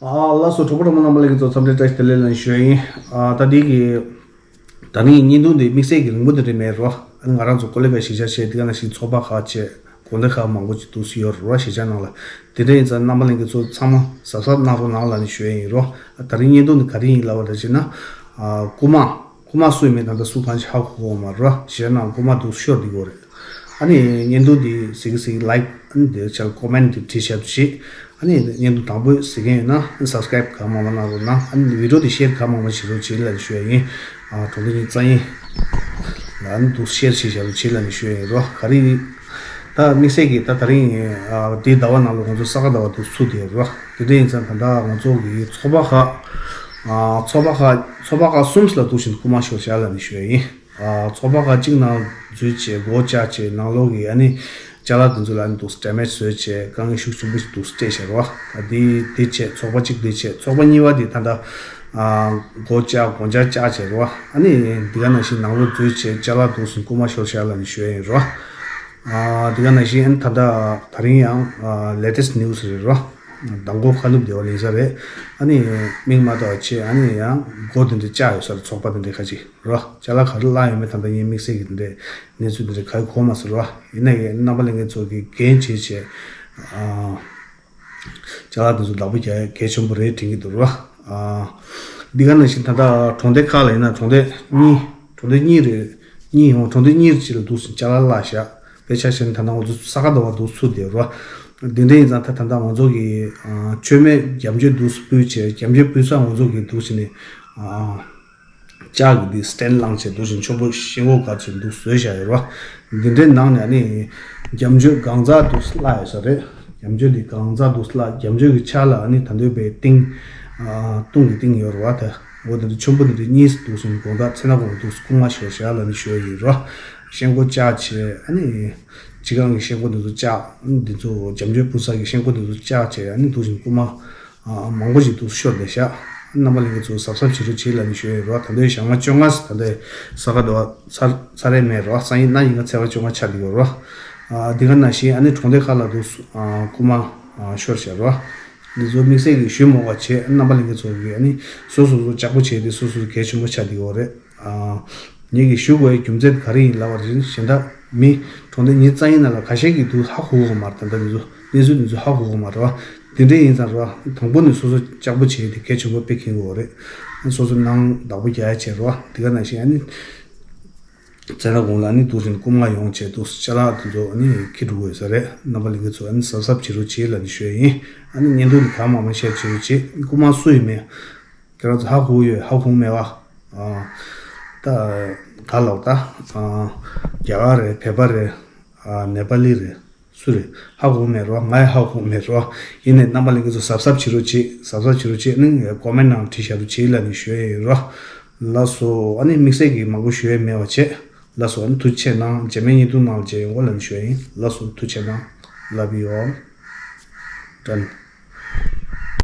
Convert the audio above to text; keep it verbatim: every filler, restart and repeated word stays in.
ཨ་ལགས་སོ། གྲོགས་པོ་གྲོགས་མོ་རྣམ་པ་ལྷན་རྒྱས་ཚོ་འཚམས་འདྲི་བཀྲ་ཤིས་བདེ་ལེགས་ལ་ཞུ་ཡ་ཡིན། ཨ་ད་འདི་གི་ད་ནི་བརྙན་ཐུང་འདི་དམིགས་བསལ་གྱི་རིང་པོ་འདི་རེད་མེད་རོ། ཨ་ང་རང་ཚོ་ཀོ་ལི་བའི་གཞིས་ཆགས་བྱས་འདི་ག་ནང་བཞིན་ཚོགས་པ་ཁག་བྱས་དགོན་སྡེ་ཁག་མང་པོ་ཅིག་འདུག་སེ་ཡོད་རེད་རོ། གཞིས་ཆགས་ནང་ལ། དེ་འདྲ་ཡིན་ཙང་རྣམ་པ་ལྷན་རྒྱས་ཚོ་ཚང་མ་གཟབ་གཟབ་གནང་རོགས་གནང་ལབ་ནས་ཞུ་ཡ་ཡིན་རོ། ཨ་ད་རིང་བརྙན་ཐུང་འདི་ག་རེ་ཡིན་ལབ་པ་རེད་ཅེ་ན། ཨ་རྐུ་མ། རྐུ་མ་སུ་ཡིན་མིན་ད་ལྟ་སུ་གང་ཅི་ཧ་གོ་གི་མ་རེད་རོ། གཞིས་ཆགས་ནང་རྐུ་མ་འདུག་སེ་ཤོར་བསྡད་ཀྱི་ཡོད་རེད། ཨ་ནི་བརྙན་ཐུང་འདི་གཟིགས་གཟིགས་ལའིག་ཨ་ནི་དེ་ཆར་ཀོ་མེན་འདི་བྲིས་བཞག་ཅིག་ཨ་ནི་བརྙན་ཐུང་དང་པོ་གཟིགས་མཁན་ཡོད་ན་ཨ་ནི་སབ་སི་ཀ་རེབ་གང་མང་མང་གནང་རོགས་གནང་། ཨ་ནི་བི་ཌི་ཡོ་འདི་ཤེར་གང་མང་མང་བྱེད་རོགས་བྱེད་ལབ་ཞུ་ཡ་ཡིན། ཨ་གྲོང་སྡེ་གཉིས་རྩ་ཡིན་ལ་ཨ་ནི་འདུག་ཤེར་བྱེད་བཞག་རོགས་བྱེད་ལབ་ནས་ཞུ་ཡ་ཡིན་རོ། ག་རེ་ཡིན། ད་དམིགས་བསལ་གྱིས་ད་ད་རིང་ཨ་འདི་ཟླ་བ་ནང་ལ་ང་ཚོ་ས་ག་ཟླ་བ་འདུག་ཚུགས་བསྡད་ཡོད་རོ། དེ་འདྲ་ཡིན་ཙང་ད་ལྟ་ང་ཚོ་གི་ཚོགས་པ་ཁག་ཨ་ཚོགས་པ་ཁག་ཚོགས་པ་ཁག་གསུམ་ལ་འདུག་བཞིན་རྐུ་མ་ཤོར་བཞག་ལབ་ནས་ཞུ་ཡ་ཡིན། ཨ་ཚོགས་པ་ཁག་གཅིག་ནང་འཛུལ་བྱས་སྒོ་བཅག་བྱས་ནང་ལོགས་ཀྱི་ཨ་ནི་ཅ་ལག་དེ་ཚོ་ལ་ཨ་ནི་འདུག་ཌེ་མེཇ་བཟོས་བྱས་དཀའ་ངལ་ཤུགས་ཆེན་པོ་ཞིག་འདུག་སྤྲད་བཞག་རོ། ཨ་འདི་འདི་བྱས་ཚོགས་པ་གཅིག་འདི་བྱས་ཚོགས་པ་གཉིས་པ་དེ་ད་ལྟ་ཨ་སྒོ་བཅག་སྒོ་ལྕགས་བཅག་བྱས་རོ། ཨ་ནི་འདི་ག་ནང་བཞིན་ནང་ལོགས་འཛུལ་བྱས་ཅ་ལག་འདུག་སེ་རྐུ་མ་ཤོར་བཞག་ལབ་ནས་ཞུ་ཡ་ཡིན་རོ། ཨ་འདི་ག་ནང་བཞིན་ཨ་ནི་ད་ལྟ་ད་རིང་ཡང་ཨ་ལེ་ཊེ་སི་ཊི་ནིའུ་སི་རེད་རོ། མདང་དགོང་ཁ་ནུབ་བདེ་བ་ལེན་ས་རེད། ཨ་ནི་མིག་མ་བལྟ་བ་བྱས་ཨ་ནི་ཡང་སྒོ་དེ་འདྲ་བཅག་ཡོད་ས་རེད། ཚོགས་པ་དེ་འདྲ་ཁ་ཅིག་རོ། ཅ་ལག་ག་རེ་བརླག་ཡོད་མེད་ད་ལྟ་ངས་དམིགས་བསལ་གྱི་དེ་འདྲའི་གནས་ཚུལ་དེ་འདྲ་ག་རེ་གོ་མ་སོང་རོ། ཡིན་ན་ཡང་རྣམ་པ་ལྷན་རྒྱས་ཚོ་གིས་འགན་བྱེད་བྱས་ཨ་ཅ་ལག་དེ་ཚོ་བདག་པོ་རྒྱག་ཡ་གལ་ཆེན་པོ་རེད་དྲན་གྱི་འདུག་རོ། ཨ་འདི་ག་ནང་བཞིན་ད་ལྟ་གྲོང་སྡེ་ཁག་ལ་ཡིན་ན་གྲོང་སྡེ་གཉིས་གྲོང་སྡེ་གཉིས་རེད། གཉིས་ཡོང་གྲོང་སྡེ་གཉིས་ཅིག་ལ་འདུག་སེ་ཅ་ལག་བརླག་བཞག་དཔེ་ཆ་བཞག་ན་ད་ལྟ་ང་ཚོ་ས་ག་ཟླ་བ་འདུག་ཚུགས་བསྡད་རོ། འདི་འདྲ་ཡིན་ཙང་ད་ད་ལྟ་ང་ཚོ་གི་ཨ་མཆོད་མེ་རྒྱབ་མཆོད་འདུག་སེ་ཕུལ་བྱས་རྒྱབ་མཆོད་ཕུལ་ས་ང་ཚོ་གི་འདུག་སེ་ནས་ཨ་ལྕགས་ཀྱི་འདི་སི་ཊེན་ཌི་བླངས་བྱས་འདུག་སེ་མཆོད་པ་ཤིང་སྒོ་ག་ཚོད་འདུག་བཟོས་བཞག་ཡོད་རོ། འདི་འདྲའི་ནང་ནས་ཨ་ནི་རྒྱབ་མཆོད་སྒང་རྩ་འདུག་སེ་བརླག་ཡོད་ས་རེད། རྒྱབ་མཆོད་འདི་སྒང་རྩ་འདུག་སེ་བརླག་རྒྱབ་མཆོད་ཀྱི་ཕྱག་ལ་ཨ་ནི་ད་འདོད་པའི་ཏིང་ཨ་དུང་གི་ཏིང་ཡོད་རེད་བ། ད་འོ་དེ་འདྲ་ཆེན་པོ་འདི་འདྲ་གཉིས་འདུག་སེ་དགོང་དག་མཚན་ནག་གུང་འདུག་སེ་རྐུ་མ་ཤོར་བཞག་ལབ་ནས་ཞུ་ཡ་ཡིན་རོ། ཤིང་སྒོ་བཅག་བྱས་ཨ་ནི་སྤྱི་ཁང་གི་ཤིང་སྒོ་འདི་ཚོ་བཅག་ཨ་ནི་འདི་ཚོ་རྒྱབ་མཆོད་ཕུལ་ས་གི་ཤིང་སྒོ་འདི་ཚོ་བཅག་བྱས་ཨ་ནི་འདུག་སེ་རྐུ་མ་ཨ་མང་པོ་ཞིག་འདུག་སེ་ཤོར་བསྡད་ཤག་རྣམ་པ་ལྷན་རྒྱས་ཚོ་གཟབ་གཟབ་བྱེད་རོགས་བྱེད་ལབ་ནས་ཞུ་ཡ་ཡིན་རོ། ད་ལྟའི་ཞག་མ་བཅོ་ལྔ་ད་ལྟའི་ས་ག་ཟླ་བ་ཚར་ཚར་རེ་མེད་རོ། སང་ཉིན་གནངས་ཉིན་ང་ཚེས་པ་བཅོ་ལྔ་ཆགས་བསྡད་ཡོད་རོ། ཨ་འདི་ག་ནང་བཞིན་ཨ་ནི་གྲོང་སྡེ་ཁག་ལ་འདུག་སེ་ཨ་རྐུ་མ་ཨ་ཤོར་བཞག་རོ། འདི་ཚོ་དམིགས་བསལ་གྱིས་ཞུ་མ་དགོས་པ་བྱས། རྣམ་པ་ལྷན་རྒྱས་ཚོ་གིས་ཨ་ནི་སོ་སོ་སོ་ལྕགས་པོ་བྱས་ཏེ་སོ་སོ་གལ་ཆེན་པོ་ཆགས་བསྡད་ཡོད་རེད། ཨ་ངེད་ཀྱིས་ཞུ་དགོས་པའི་རྒྱུ་མཚན་ག་རེ་ཡིན་ལབ་པ་དེ་གཞན་དག་མི་གྲོང་སྡེ་ཉི་ཤུ་རྩ་གཉིས་ནང་ལ་ཁ་ཤས་ཀྱིས་འདུག་ཧ་གོ་གི་མ་རེད། ད་ལྟ་འདི་ཚོ་གནས་ཚུལ་འདི་ཚོ་ཧ་གོ་གི་མ་རེད་བ། དེ་འདྲ་ཡིན་ཙང་རེད་བ། དང་པོ་ནས་སོ་སོ་ལྕགས་པོ་བྱས་ཏེ་གལ་ཆེན་པོ་དཔེ་མཁྱེན་དགོས་རེད། སོ་སོ་ནང་བདག་པོ་རྒྱག་ཡ་བྱས་རེད་བ། དེ་ག་ནང་བཞིན་ཨ་ནི། མཚན་ནག་གུང་ལ་ཨ་ནི་འདུག་སེ་རྐུ་མ་ཡོང་བྱས་འདུག་སེ་ཅ་ལག་དེ་ཚོ་ཨ་ནི་འཁྱེར་འགྲོ་གི་ཡོད་ས་རེད། རྣམ་པ་ལྷན་རྒྱས་ཚོ་ཨ་ནི་གཟབ་གཟབ་བྱེད་རོགས་བྱེད་ལབ་ནས་ཞུ་ཡ་ཡིན། ཨ་ནི་བརྙན་ཐུང་འདི་གང་མང་མང་ཤེར་བྱེད་རོགས་བྱེད། རྐུ་མ་སུ་ཡིན་མིན་ཁྱེད་རང་ཚོ་ཧ་གོ་ཡོད་ཧ་གོ་མེད་བ། ཨ་ད་ག་ལབ་ད། ཨ་རྒྱ་གར་རེད། བོད་པ་རེད། ཨ་ནེ་པ་ལི་རེད། སུ་རེད། ཧ་གོ་མེད་རོ། ང་ཡང་ཧ་གོ་མེད་རོ། ཡིན་ནའི་རྣམ་པ་ལྷན་རྒྱས་ཚོ་གཟབ་གཟབ་བྱེད་རོགས་བྱེད། གཟབ་གཟབ་བྱེད་རོགས་བྱེད། ཨ་ནི་ཀོ་མེན་ནང་བྲིས་བཞག་རོགས་བྱེད་ལབ་ནས་ཞུ་ཡ་ཡིན་རོ། ལགས་སོ། ཨ་ནི་དམིགས་བསལ་གྱིས་མང་པོ་ཞུ་ཡ་མེད་པ་བྱས། ལགས་སོ། ཨ་ནི་ཐུགས་རྗེ་ཆེ་གནང་། རྗེས་མའི་བརྙན་ཐུང་ནང་ལ་མཇལ་ཡོང་གོ་ལབ་ནས་ཞུ་ཡ་ཡིན། ལགས་སོ། ཐུགས་རྗེ་ཆེ་གནང་། Love you all. Done.